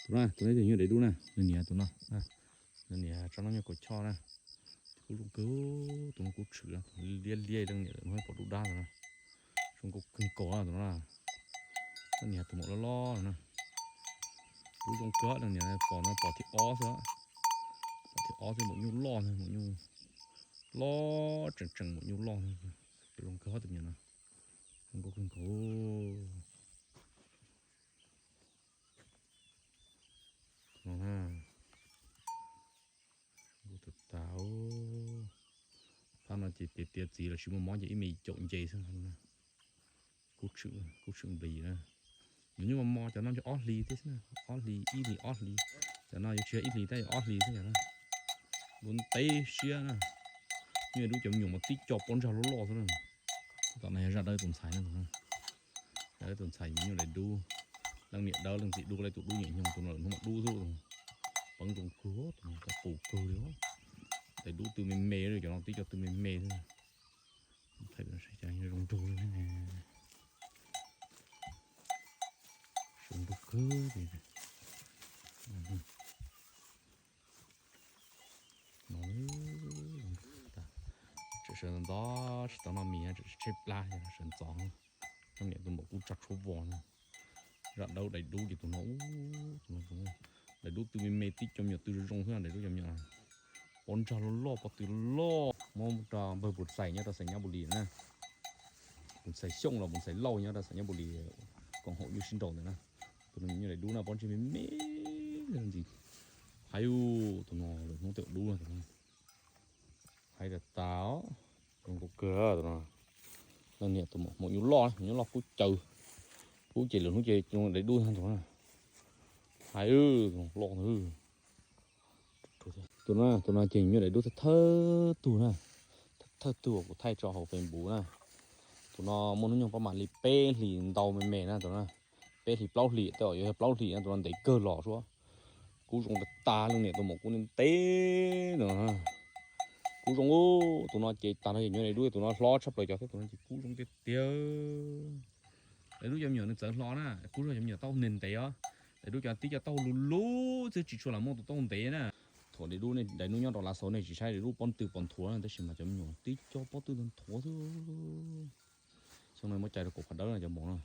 Tus no, tus no yog nyuj daim dub na, leej niam tus no. Leej niam tsob no nyuj kaus choj na. Kub zoo kawg, tus no kub tshwm, liab liab leej niam lawm, pom dub dab tus no. Zoo nkauj kawg nkaus tus no. Leej niam tus maum loj loj no na. Kub zoo kawg, leej niam pom no pom thib ob xwb. Pom thib ob xwb, maum nyuj loj, maum nyuj loj tseem tseem, maum nyuj loj. Zoo kawg tus me nyuam no. Zoo nkauj kawg nkaus. No na, zoo nkauj tag tag. Phab no ces tiav tiav txiv los sis muaj mob ces ib me caum nce xwb. Kub tshwm, kub tshwm nplis na. Nws nyuj mos mos, cov no ntshe ob hlis thiab xwb na, ob hlis, ib hlis ob hlis. Cov no yuav tsis yog ib hlis tab, yog ob hlis xwb cov no. Lub ntev siab na. Nyuj dub cov me nyuam mas tib co pob ntsag loj loj xwb na. Tom no yog zaj dawb tus ntxhais na. Zaj dawb tus ntxhais, nyuj daim dub. Leej niam dawb leej txiv dub, leej tus dub nyuam nyoog, tus no lawm hnub mas dub xwb. Peev zoo kawg, tus no cas pum kawg li. Daim dub tw me me li, cov no tib co tw me me xwb. Thaij zoo nraug li. Zoo nraug kawg li. Sawv ntxov tsis tau noj mis, sawv tshaib plab, sawv ntxov. Leej niam tus maum kub tsa tshuaj vos na. Zaj dawb daim dub ces tus no, tus no, daim dub tw me me, tib co me nyuam tw zoo zoo xwb, daim dub cov me nyuam. Pob ntsag loj loj, pob tw loj, muab rau npawg Pus Xais nyob rau Xais Nyab Npus Lis na. Pus Xais Xyooj los Pus Xais Lauj nyob rau Xais Nyab Npus Lis, koom haum nyuj sib nraus ntawd na. Tus no nyuj daim dub na, pob ntseg me me ntxi. Hais tus no lawm hnub twb dub na tus no. Hais tas tas, zoo nkauj kawg tus no. Leej niam tus maum nyuj loj, nyuj loj kub caws, kub ces lawm hnub ces daim dub tus no. Hais tus no loj. Tus no, tus no ces nyuj daim dub thawj thawj tug na, thawj thawj tug uas kuv thaij tso hauv Facebook na. Tus no muaj hnub nyoog pab mam li peb hlis ntau me me na tus no. Peb hlis plaub hlis, tej zaum yuav yog plaub hlis na, tus no ntev kawg los suab. Kub zoo tas tas, leej niam tus maum kub ntev ntev no. Kub zoo, tus no ces tag nrho nyuj daim dub, tus no hlob tshaj plaws cov thiab, tus no ces kub zoo tiag tiag. Daim dub cov me nyuam nws txawv hlo na, kub zog cov me nyuam taub ntev ntev os. Daim dub cov tib co taub luv luv xwb, tsis tshua lam muaj tus taub ntev na. Thaum daim dub, daim dub nyob rau lav xauv nej tsis saib daim dub pob tw pom nthuav na, tab sis mas cov me nyuam tib co pob tw nthuav xwb. Xyoo no muab cais rau kaum phav dawb na cov maum no.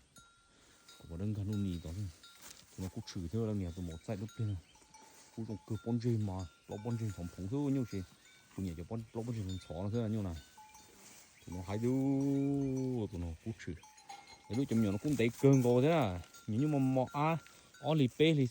Kaum phav dawb nkag nuj nis tod xwb. Tus no kub tshwm thiab, leej niam tus maum txaij dub pliag na. Kub zoo kawg, pob ntseg mas plaub pob ntseg ntxhov phoov xwb nyuj, tsis, kuv nyiam cov plaub pob ntseg ntxhov no xwb nyuj na. Tus no hais dub, tus no kub tshwm. Daim dub cov me nyuam no kub ntev kawg nkaus thiab na. Nyuam nyuj mos mos ab, ob hlis peb hlis